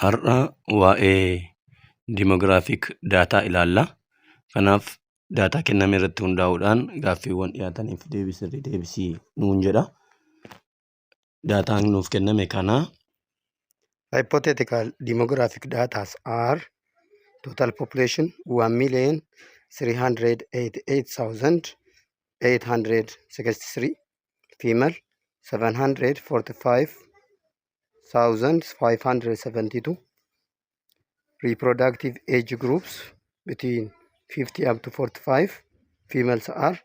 Har'a waa'ee demographic data ilaalla. Kanaaf daataa kenname irratti hundaa'uudhaan gaaffiiwwan dhiyaataniif deebii sirrii deebisii nuun jedha. Daataan nuuf kenname kana. Hypothetical demographic data are total population 1,388,863, female 745,572, reproductive age groups between 50 up to 45, females are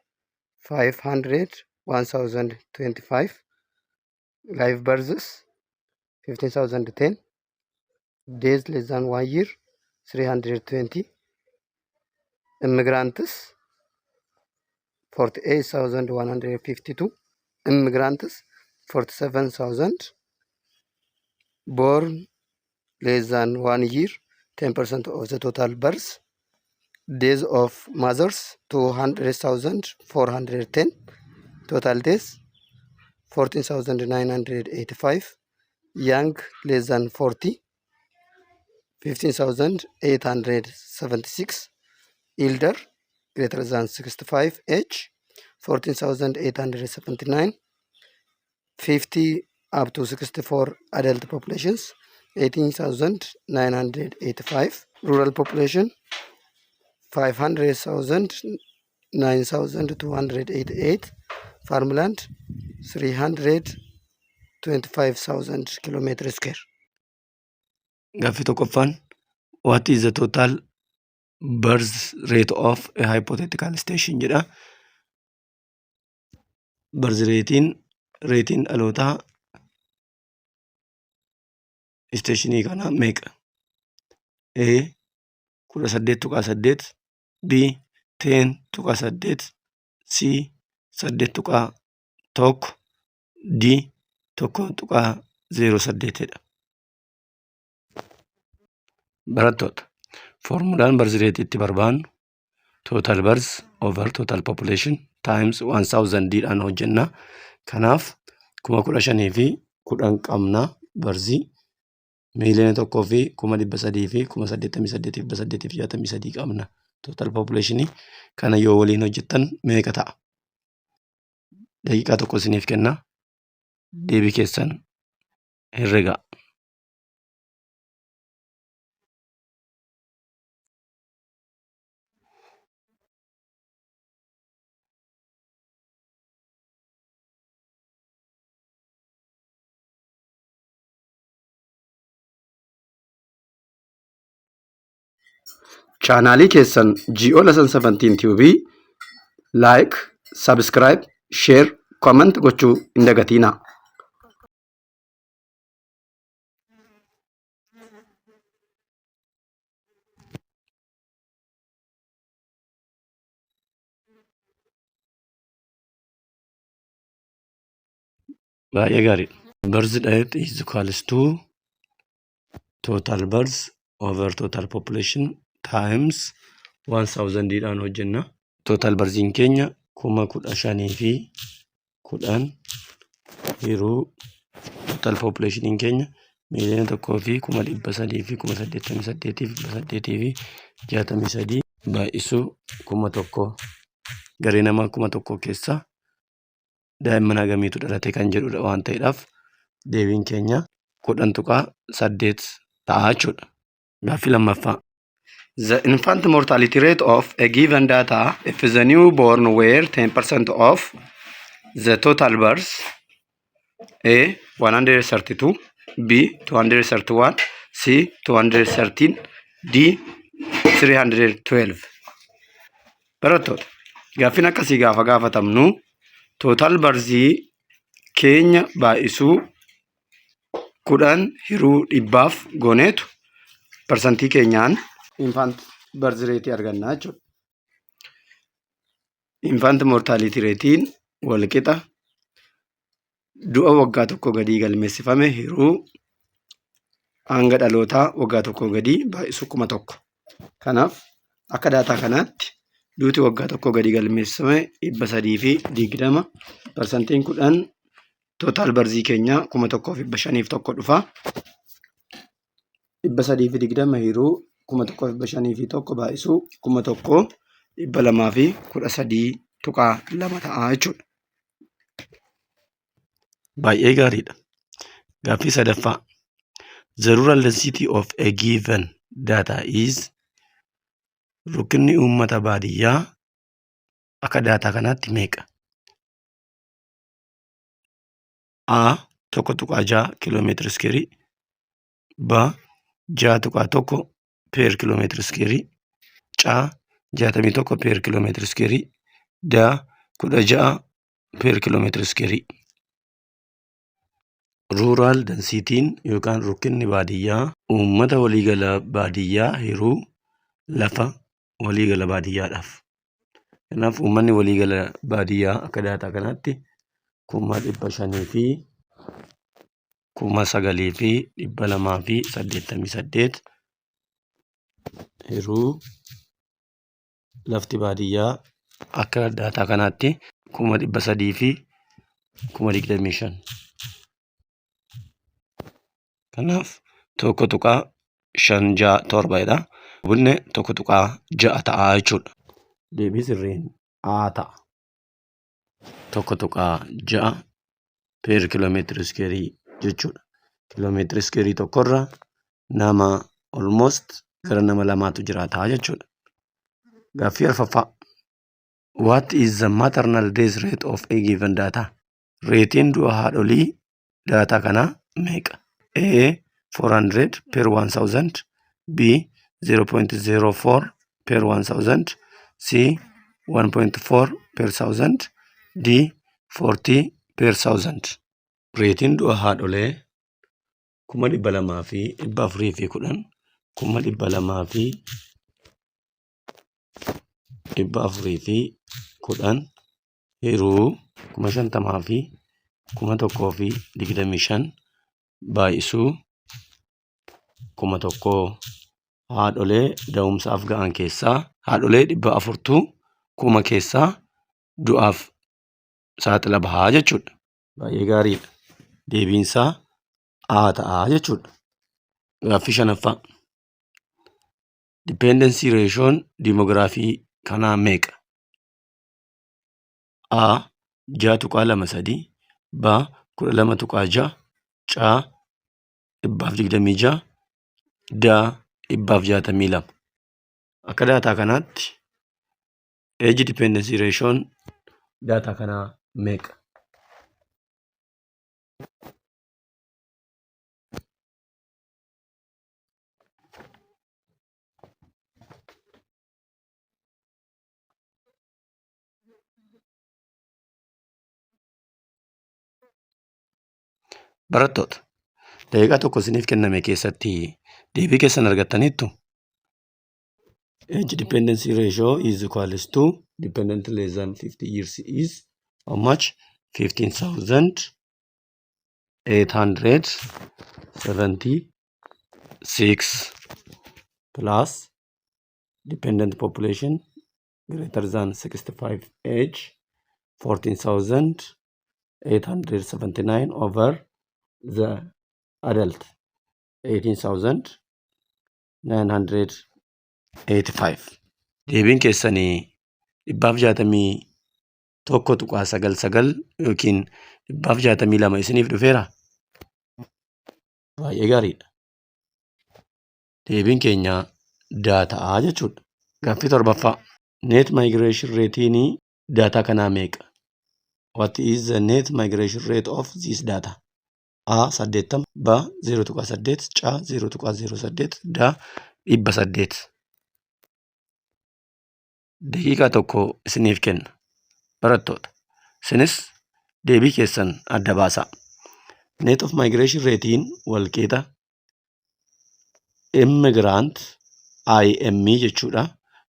501,025, live births 15,010, days less than 1 year 320, immigrants 48,152, immigrants 47,000, born less than 1 year 10% of the total births, days of mothers 200,410, total days 14,985, young less than 40 15,876, elder greater than 65 age 14,879, 50 up to 64 adult populations 18,985, rural population 500,009,288, farmland 325,000 kilometer square. Gaaffii tokkoffaan, what is the total birth rate of a hypothetical station jedha. Birth ratein, reetiin dhalootaa isteeshinii kanaa meeqa? A 18.8, B 10.8, C 8.1, D 1.08 dha. Barattoota, foormulaan birth rate itti barbaannu total birth over total population times 1000 dhaan hojjenna. Kanaaf 15,010 qabna barzii 1,380,863 qabna. Total population kana yoo waliin hojjettan meeqa ta'a? Daqiiqaa tokko isiniif kenna. Deebii keessan herregaa. Chaanaalii keessan GO Lesson 17 TV like, subscribe, share, comment gochuu hin dagatinaa. Baay'ee gaariidha. Birth rate is equals to total birth over total population times 1000 dhaan hojjenna. Total birthiin keenya 15,010 hiruu total populationiin keenya 1,388,863 baay'isuu 1000, garee namaa 1000 keessaa daa'imman hagamiitu dhalate kan jedhudha waan ta'eedhaaf deebiin keenya 10.8 ta'a jechuudha. Gaaffii lammaffaa. The infant mortality rate of a given data if the newborn were 10% of the total births: A 132, B 231, C 213, D 312. Barattoota, gaaffiin akkasii gaafa gaafatamnu total barzii keenya baay'isuu 10 hiruu dhibbaaf gooneetu parsantii keenyaan infant birth rate arganna jechuudha. Infant mortality rate'n walqixa du'a waggaa tokko gadii galmeessifame hiruu hanga dhalootaa waggaa tokko gadii baay'isuu 1000. Kanaaf akka daataa kanaatti duuti waggaa tokko gadii galmeessifame 320, parsantiin 10 total barzii keenyaa 1501 dhufa. 320 hiruu 1501 baay'isuu 1213.2 ta'a jechuudha. Baay'ee gaariidha. Gaaffii sadaffaa. The rural density of a given data is rukkinni uummata baadiyyaa akka daataa kanaatti meeqa? A 1.6 kiiloomeetira iskeerii, B 6.1 peer kiiloomeetira iskeerii, C 61 peer kiiloomeetira iskeerii, D 16 peer kiiloomeetira iskeerii. Rural densitiin yookaan rukkinni baadiyyaa uummata waliigala baadiyyaa hiruu lafa waliigala baadiyyaadhaaf. Kanaaf uummanni waliigala baadiyyaa akka daataa kanaatti 509,288 hiruu lafti baadiyyaa akka daataa kanaatti 325,000. Kanaaf 1.567 dha. Bunne 1.6 ta'a jechuudha. Deebii sirriin A ta'a. 1.6 peer kiiloomeetira iskeerii jechuudha. Kiiloomeetira iskeerii tokkorra nama almost gara nama lamaatu jiraata jechuudha. Gaaffii arfaffaa. What is the maternal death rate of a given data? Reetiin du'a haadholii daataa kanaa meeqa? A 400 per 1000, B 0.04 per 1000, C 1.4 per 1000, D 40 per 1000. Reetiin du'a haadholee 200,410, 200,410 hiruu 50,000 1025 baay'isuu 1000. Haadholee da'umsaaf ga'an keessaa haadholee 400tu kuma keessaa du'aaf saaxila bahaa jechuudha. Baay'ee gaariidha. Deebiinsaa A ta'a jechuudha. Gaaffii shanaffaa. Dependency ratioon diimoogiraafii kanaa meeqa? A 6.23, B 12.6, C 126, D 162. Akka daataa kanaatti age dependency ratioon daataa kanaa meeqa? Barattoota, daqiiqaa tokko isiniif kenname keessatti deebii keessan argattaniittu? Age dependency ratio is equals to dependent less than 50 years is how much? 15,876 plus dependent population greater than 65 age 14,879 over the adult 18,985. Deebiin keessanii 161.99 yookiin 162 isiniif dhufeera? Baay'ee gaariidha. Deebiin keenya D ta'a jechuudha. Gaaffii torbaffaa. Net migration rate'n daataa kanaa meeqa? What is the net migration rate of this data? A 80, B 0.8, C 0.08, D 800. Daqiiqaa tokko isiniif kenna. Barattoota, isinis deebii keessan adda baasaa. Net of migration rate'n walqixa immigrant IM jechuudha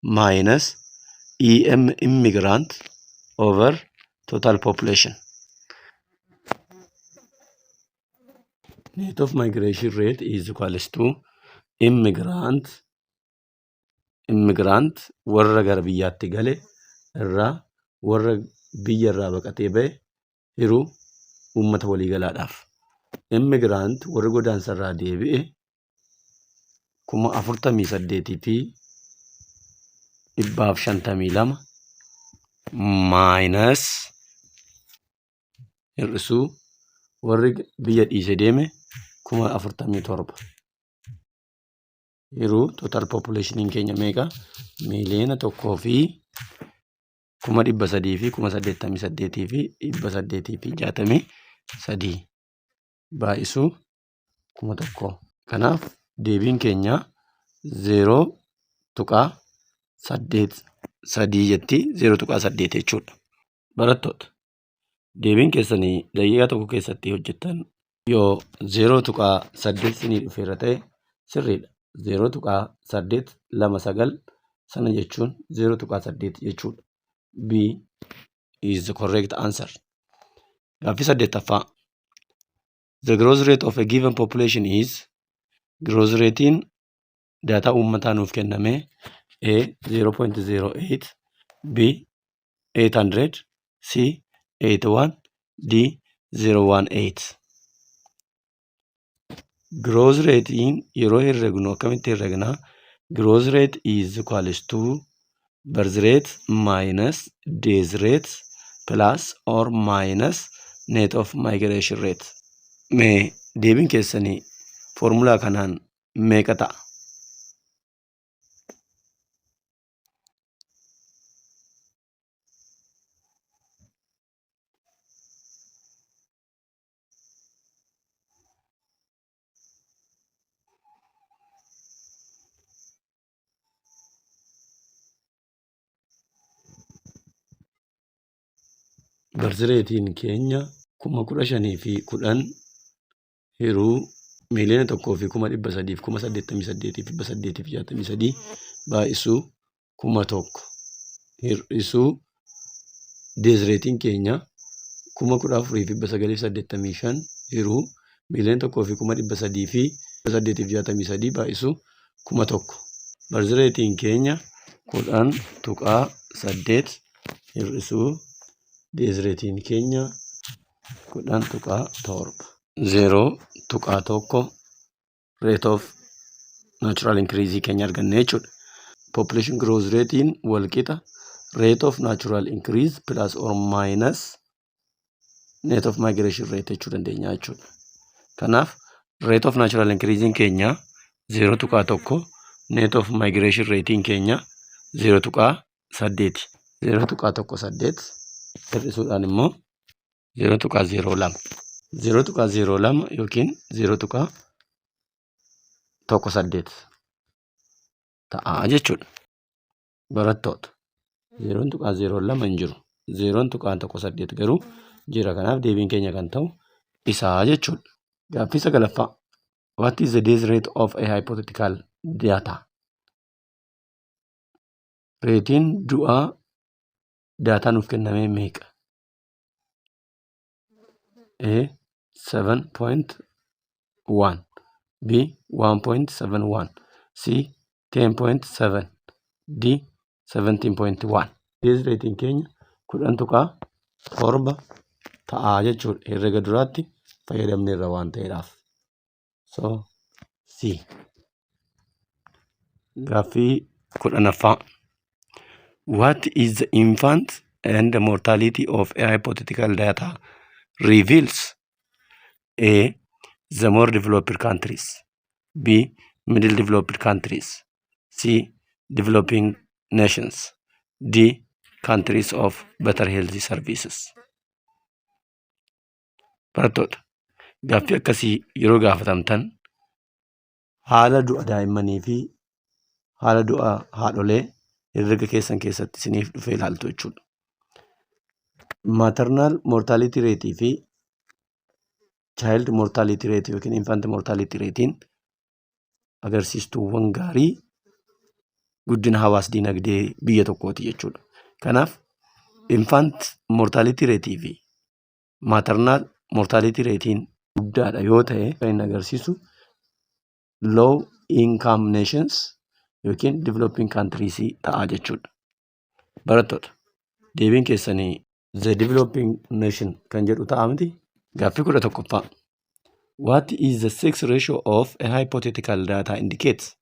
minus EM immigrant over total population. Net of migration rate is equals to immigrant warra gara biyyaatti gale irraa warra biyya irraa baqatee ba'e hiruu uummata waliigalaadhaaf. Immigrant warri godaansa irraa deebi'e 48,152 minus hir'isuu warri biyya dhiisee deeme 47,000 hiruu total populationiin keenya meeqa? 1,388,863 baay'isuu 1,000. Kanaaf deebiin keenya 0.83 jetti, 0.8 jechuudha. Barattoota, deebiin keessanii daqiiqaa tokko keessatti hojjettan yoo 0.8 sinii dhufeera ta'e sirriidha. 0.829 sana jechuun 0.8 jechuudha. B is the correct answer. Gaaffii saddeettaffaa. The growth rate of a given population is, growth ratein daataa uummataa nuuf kenname A 0.08, B 800, C 81, D 018. Growth ratein yeroo herregnu akkamitti herregnaa? Growth rate is equals to birth rate minus death rate plus or minus net of migration rate. Mee deebiin keessanii foormulaa kanaan meeqa ta'a? Birth ratein keenya 15,010 hiruu 1,388,863 baay'isuu 1,000 hir'isuu death ratein keenya 14,985 hiruu 1,300,863 baay'isuu 1,000. Birth ratein keenya 10.8 hir'isuu death ratein keenya 10.7. 0.1 rate of natural increase keenya arganne jechuudha. Population growth ratein wal qixa rate of natural increase plus or minus net of migration rate jechuu dandeenya jechuudha. Kanaaf rate of natural increase keenya 0.1, net of migration ratein keenya 0.8. 0.18 hir'isuudhaan immoo 0.02. 0.02 yookiin 0.18 ta'a jechuudha. Barattoota, 0.02 hin jiru. 0.18 garuu jira. Kanaaf deebiin keenya kan ta'u isaa jechuudha. Gaaffii sagalaffaa. What is the death rate of a hypothetical data? Reetiin du'aa daataa nuuf kenname meeqa? A 7.1, B 1.71, C 10.7, D 17.1. Death ratein keenya 10.7 ta'a jechuudha. Herrega duraatti fayyadamneerra waan ta'eedhaaf. So C. Gaaffii kudhanaffaa. What is the infant and the mortality of a hypothetical data reveals? A. The more developed countries. B. Middle developed countries. C. Developing nations. D. Countries of better health services. Barattoota, gaaffii akkasii yeroo gaafatamtan haala du'a daa'immanii fi haala du'a haadholee herrega keessan keessatti isiniif dhufee ilaaltu jechuudha. Maternal mortality rate fi child mortality rate yookiin infant mortality ratein agarsiistuuwwan gaarii guddina hawaas dinagdee biyya tokkooti jechuudha. Kanaaf infant mortality rate fi maternal mortality ratein guddaadha yoo ta'e, kan inni agarsiisu low income nations yookiin developing countries ta'a jechuudha. Barattoota, deebiin keessanii the developing nation kan jedhu ta'a miti? Gaaffii 11ffaa. What is the sex ratio of a hypothetical data indicates?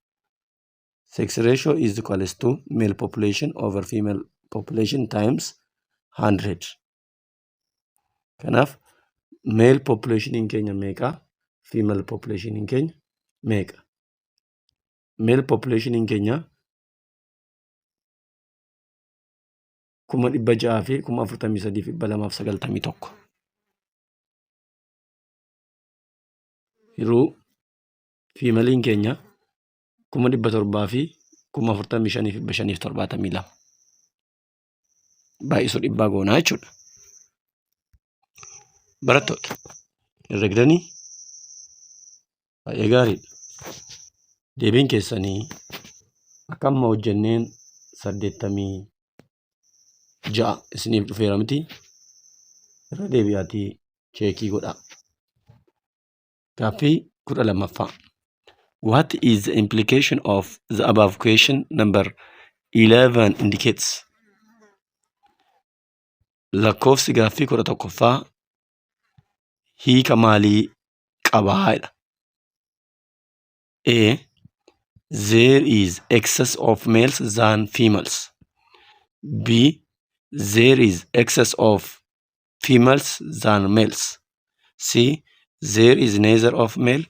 Sex ratio is equals to male population over female population times 100. Kanaaf male populationiin keenya meeqa? Female populationiin keenya meeqa? Male populationiin keenya 643,291. Hiruu fiimaliin keenya 745,572. Baay'isuu dhibbaa goonaa jechuudha. Barattoota herregdanii baay'ee gaariidha. Deebiin keessanii akka amma hojjenneen 86 isiniif dhufeera miti. Irra deebi'aatii cheekii godhaa. Gaaffii 12ffaa. What is the implication of the above question number 11 indicates? Lakkoofsi gaaffii 11ffaa hiika maalii qabaa jedha. A. There is excess of males than females. B. There is excess of females than males. C. There is neither of male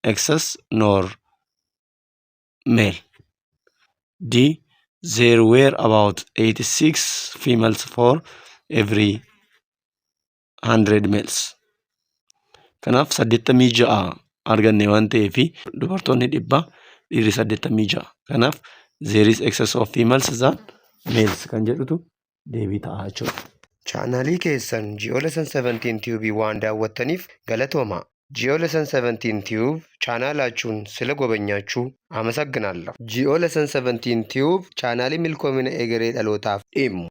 excess nor male. D. There were about 86 females for every 100 males. Kanaaf 86 arganne waan ta'eef dubartoonni 100 dhiirri 86. Kanaaf there is excess of females than males kan jedhutu deebii ta'a jechuudha. Chaanaalii keessan Geo Lesson 17 Tube waan daawwattaniif galatoomaa. Geo Lesson 17 Tube chaanaalaachuun sila gobanyaachuu amasagginaalloo. Geo Lesson 17 Tube chaanaalii milkoomina egeree dhalootaaf dhimmu.